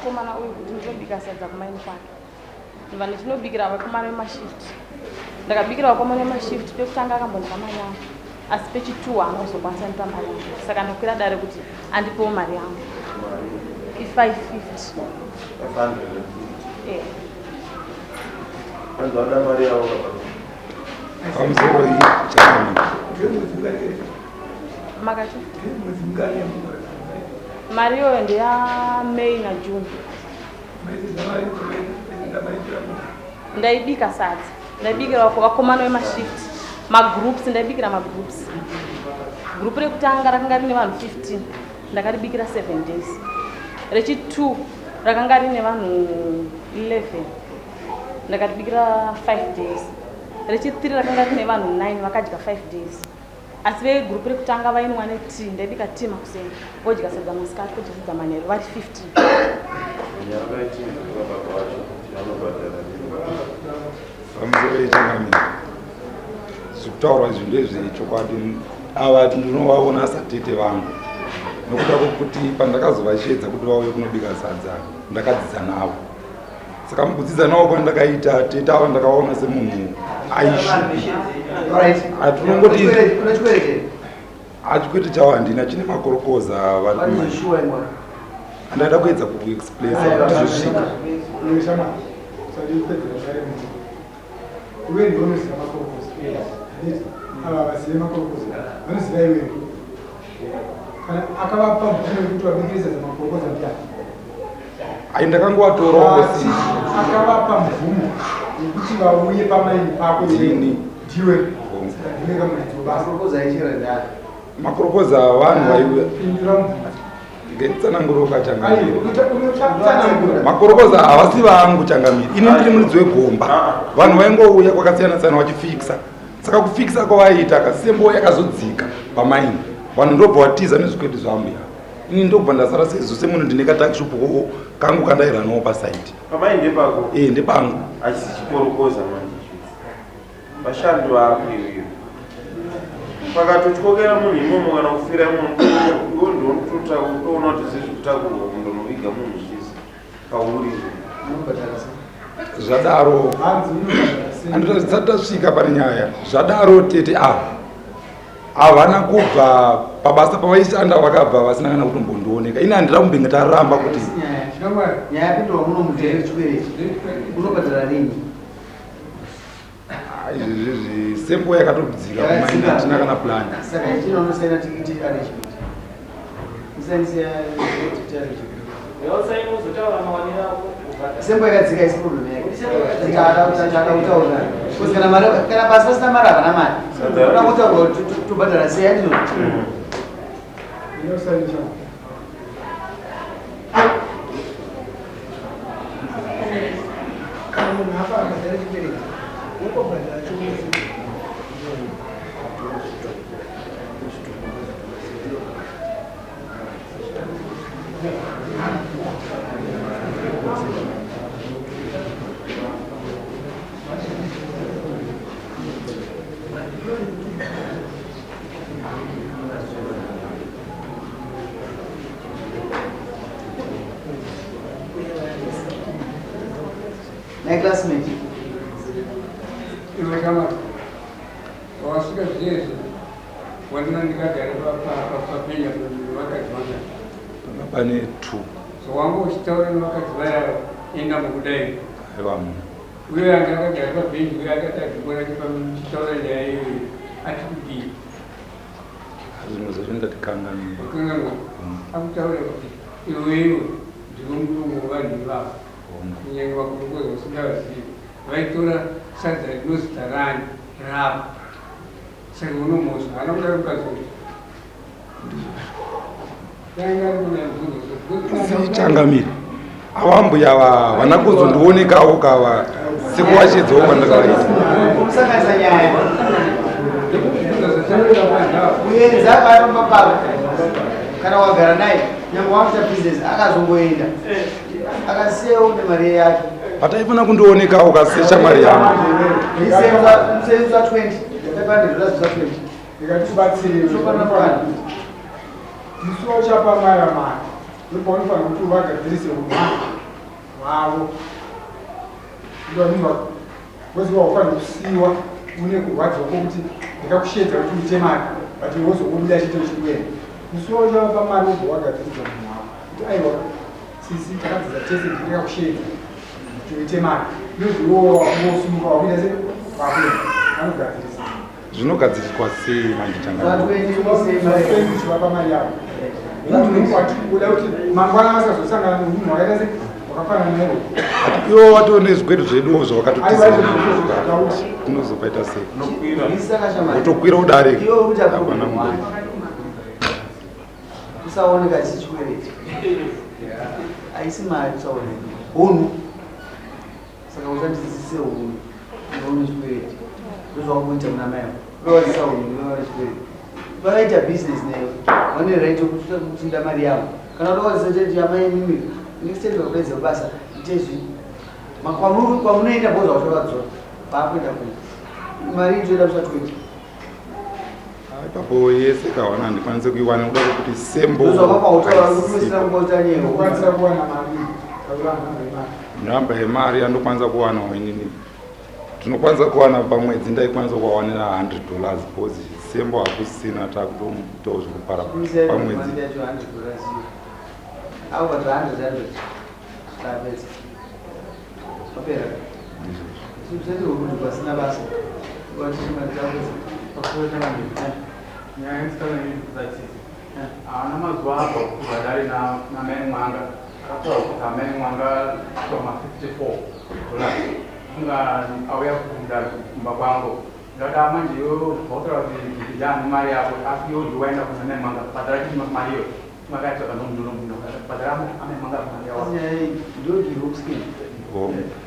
nemukomana uyu kuti ndinobika sadza kumaini kwake. Ndobva ndichinobikira vakomana vemashift. Ndakabikira vakomana vemashift pekutanga akambondipa mari yangu asi pechitwo haana kuzokwanisa ndipa mari yangu saka ndakwira dare kuti andipewo mari yangu i550. 550. Eh. Vanhu vada mari yavo baba. Pamusoro iyi changamire. Makati? Mari iyoyo ndeya May naJune. Ndaibika sadza. Ndaibikira vakomana vemashift. Magroups ndaibikira magroups. Group rekutanga rakanga rine vanhu 15. Ndakaribikira 7 days. Rechi2 rakanga rine vanhu 11. Ndakaribikira 5 days. Rechi3 rakanga rine vanhu 9 vakadya 5 days. Asi vegroup rekutanga vainwa netea, ndaibika tea makuseni, vodya sadza masikati, vodya sadza manheru vari 15. Nyaya itinzwa baba vacho kuti vanobhadhara nini. Pamusoro yechangamire. Zvekutaurwa izvi ndezvechokwadi. Ava ndinovaona satete vangu. Nokuda kwekuti pandakazovashedza kuti vauye kunobika sadza, ndakadzidza navo. Saka mukudzidza navo kwandakaita tete ava ndakaona semunhu aishupi. Hatinongoti achikwete chawo handina chine makorokoza vari kumai. Andada kuedza kuexplain kuti zvosvika. Iwe ndiwe unoziva makorokoza. Handiti? Ava havazive makorokoza. Vanoziva iwewe. Kana akavapa mvumo yekuti vabikire sadza makorokoza ndiani? Ai ndakangovatorawo si. Akavapa mvumo yekuti vauye pamaini pako iwewe. Ndini. Ndiwe. Saka ndiwe kamuridzi webasa. Makorokoza aichera ndani? Makorokoza vanhu vaiuya. Pindura mubvunzo. Ngetsananguro changamire. Uchatsanangura. Makorokoza havasi vangu changamire. Ini ndiri muridzi wegomba. Vanhu vaingouya kwakasiyana siyana vachifikisa. Saka kufikisa kwavaiita kasembo yakazodzika pamaini. Vanhu ndobva vatiza nezvikweti zvambuya. Ini ndobva ndasara sezvo semunhu ndine katakishopu kangu kandairanawo pasaiti. Pamaini ndepako? Eh, ndepangu. Hachisi chikorokoza manje ichi. Vashandi vako iwewe. Pakatotyokera munhu imomo kana kufira imomo iwe ndotoona kuti zviri kutakurwa kundonoviga munhu zvese pauri. Zvadaro handisati tasvika pane nyaya. Zvadaro tete ava havana kubva pabasa pavaishanda vakabva vasina kana kutombondioneka. Ini handina kumbenge taramba kuti nyaya yapindwa muno mudhere chikwereti unobhadhara rini? Izvi sembo yakatodzika kumaini hatina kana plan. Saka ichino unosaina tikiti arrangement. Usainise tikiti arrangement. Sembo yakadzika isi problem yake. Taka kutaura. Because kana mari kana basa pasina mari havana mari. Unoda kutaura kuti tobhadhara sei handizvo? Unosainisa. Kana munhu afa akabhadhara chikwereti, wongobhadhara chomwedzi. My classmate. Iwe kama wasvika zvinezvi wandina ndikagara papenya vakadzi vanga Panga pane 2. So wanga uchitaura nevakadzi vaya enda mukudai. Aiwa munhu. Uyo anga akagara pabhenji uyo akati achibona chitaura nyaya iyoyo ati kudii? Zvimwe zvacho ndatikanganwa. Wakanganwa. Akutaura kuti iwewe ndiwe murume wevanhu ivavo. Kunyange vakurukuza usingavazivi vaitora sadza rinozita rani ravo. Saka unomhosva haana kudaro mukadzi uyu. Changamire ava mbuya ava havana kuzondionekawo kava sekuwachedzawo kwandakavaita. Musanganisa nyaya. Muenzi akafamba papa kana wagara naye nyangwe wakuita business akazongoenda akasiyawo nemari yake. Pataifana kundionekawo kaseshamwari yangu. Musenza 20 500 dollars 20. Ndikatibatsire. Unofanira Musi wauchapa mai vamari. Ndopaunofanira kuti uvagadzirise unhu hwavo. Ndovanhu voziva ufanira kusiiwa une kurwadziwa kwokuti ndikakusheedza kuti uite mari, but iwe wozongobuda chete uchikuenda. Musi wauchavapa mari wobva wagadziridza munhu wako kuti aiwa sisi, takadzidza tese, ndikakusheedza kuti uite mari, nozviwowo wakungosumuka wakuita se wakuenda, vanogadzirisa. Zvinogadziriswa sei manje, changamire? Uchivapa mari yavo, munhu watikuda kuti mangwana vasazosangana nemunhu wakaita se wakafanana naiwo. Ivo watoo nezvikwetu zveduwo zvavakatotiza, tinozopaita sei? Kutokwira kudare hapana mugoi. Kusaoneka chisi chikwereti, haisi mari. Kusaoneka hunhu. Saka usatidzidzise hunhu unoone chikwereti. Ndozvakuita muna mai ako, unovadzisa hunhu unoona chikwereti. Vakaita business newe, vane right yekutinda mari yavo. Kana udowadzisa cheti amai mimi, next time vakupedza basa itezvi kwamunoenda bhoza uchavadzora paakuenda kuita mari itoenda kusa 20. Ipapo yese kawana handikwanisi kuiwana kuda kwekuti sembo. Unokwanisa kuwana mari, taura nhamba yemari. Nhamba yemari yandokwanisa kuwanawo inini, tinokwanisa kuwana pamwedzi, ndaikwanisa kuwawanira $100 because sembo hakusisina, takutoitawo zvekupara pamwedzi. Yacho $100 iyo aubva 100 100 tapedza, wapera. Usati wekuti pasina basa watishimari tapedza. Nyaya yemusikana inokudzatisa haana mazuva abva kupihwa dare namai Mwanga. Akataura kuti amai Mwanga ma $54 kunga auya kudare kumba kwangu. Ndada manje iwe vautaura kuti ndani mari yako, asi iwe ndiwe waenda kuna mai Mwanga bhadhara chii mari iyo makaitsvaka nomunomuno, bhadhara amai Mwanga mari yavo. Ndodhirokuskin.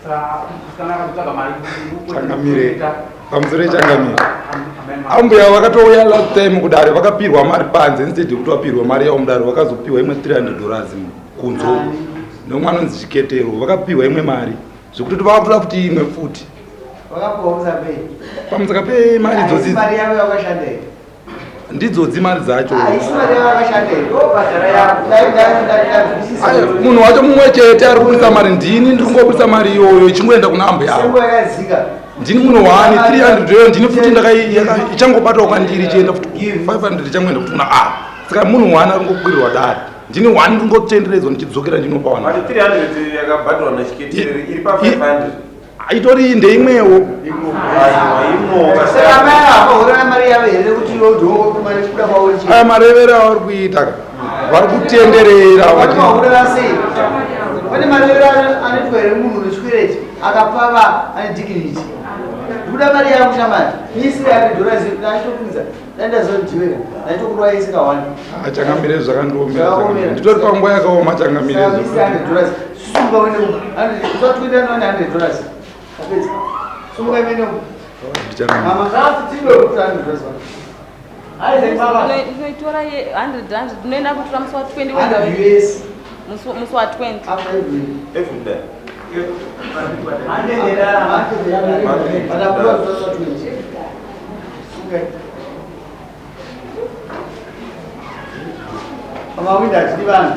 Saka musikana akatotsvaga mari. Changamire, pamusoro changamire, ambuya vakatouya last time kudare, vakapirwa mari panze. Instead yekuti vapirwe mari yavo mudare, vakazopiwa imwe $300 kunzo nomwe anonzi Chiketero. Vakapiwa imwe mari zvekuti vakutoda futi imwe futi. Vakapiwa musapei? Pamusaka pemari idzodzi. Mari yavo yakashanda here? Ndidzodzi mari dzacho. Haisi mari yavo yakashanda here? Ndobhadhara yavo. Ndazwisisa. Aya, munhu wacho mumwe chete ari kubudisa mari. Ndini ndiri kungobudisa mari iyoyo ichingoenda kuna ambuya avo. Sembo yakadzika. Ndini munhu wani 300 iyoyo, ndini futi ichangobatwa kwandiri, ichienda futi 500, ichangoenda futi kuna a. Saka munhu wani ari kungokwirirwa dare, ndini wani ndiri kungotenderedzwa ndichidzokera ndinopa vanhu. Mati 300 yakabhadharwa naChiketere iri pa500? Itori ndeimwewo. Aiwa, imoka. Saka mai ava mari yavo here kuti iwe ndo mari kuda kwavo chii? Aya marevero avari kuita, vari kutenderera vachi Vanohurira sei? Pane marevero anoitwa here munhu nechikwereti akapava ane dignity? Kuda mari yavo shamani. Misiri $100 ndachitokunza. Dai ndazondiweka. Ndaitokurwa yese kawani. Ah, changamire, zvakandiomera. Zvakaomera. Changamire, nditori panguva yakaoma, changamire. Saka misiri $100. Sunga uende kumba. Usatwita nani $100. Apedza. Sunga imene. Ndichangamire. Mama, tido $100. Ndinoitora ye100 100, ndinoenda kutora musi wa20. 100 US. Musi wa20. After every Every day. But I've got 20. Okay. Pamawinda hatidi vanhu.